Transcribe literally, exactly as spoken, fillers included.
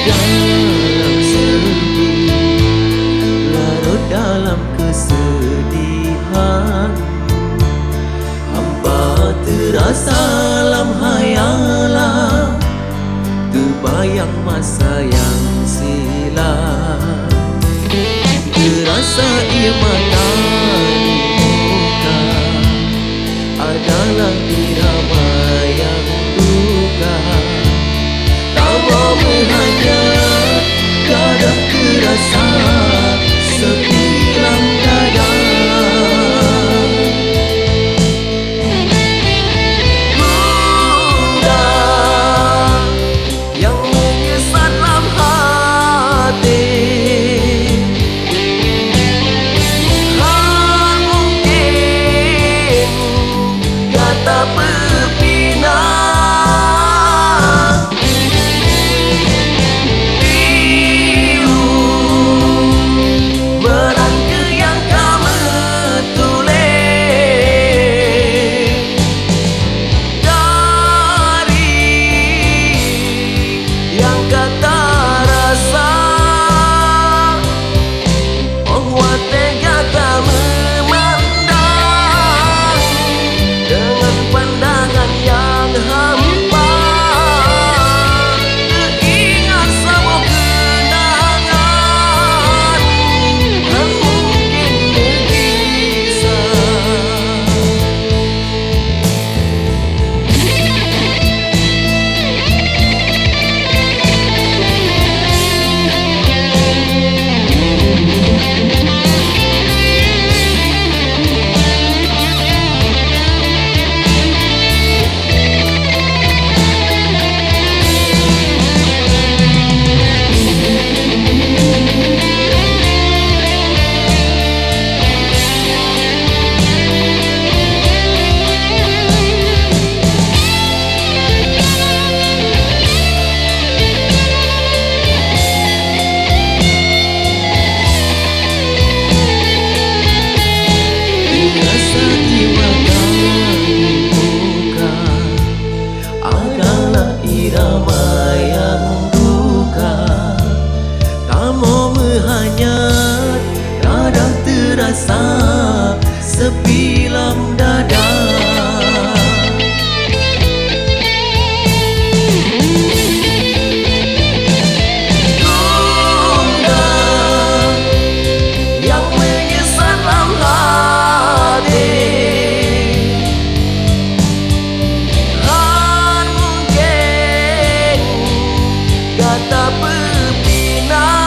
Dalam sepi, larut dalam kesedihan, hamba terasa lam hayalan, terbayang masa yang silam. Terasa air mata di muka, adalah irama yang duka. Kamoe meuhanyat, kadang terasa sepi lam dada. Muda nyang meunyeusat lam até, hana mungken gata peupinah. Pilu meunan keuh nyang ka meutuléh dari nyang gata rasa. Óh watée gata meumandang deungon pandangan nyang hampa, teuingat saboh keunangan hana mungken neugisa. Rasa iwa di muka adalah irama nyang duka. Kamoe meuhanyat, kadang terasa sepi lam dada. Tunda nyang meunyeusat lam até, hana mungken gata peupinah.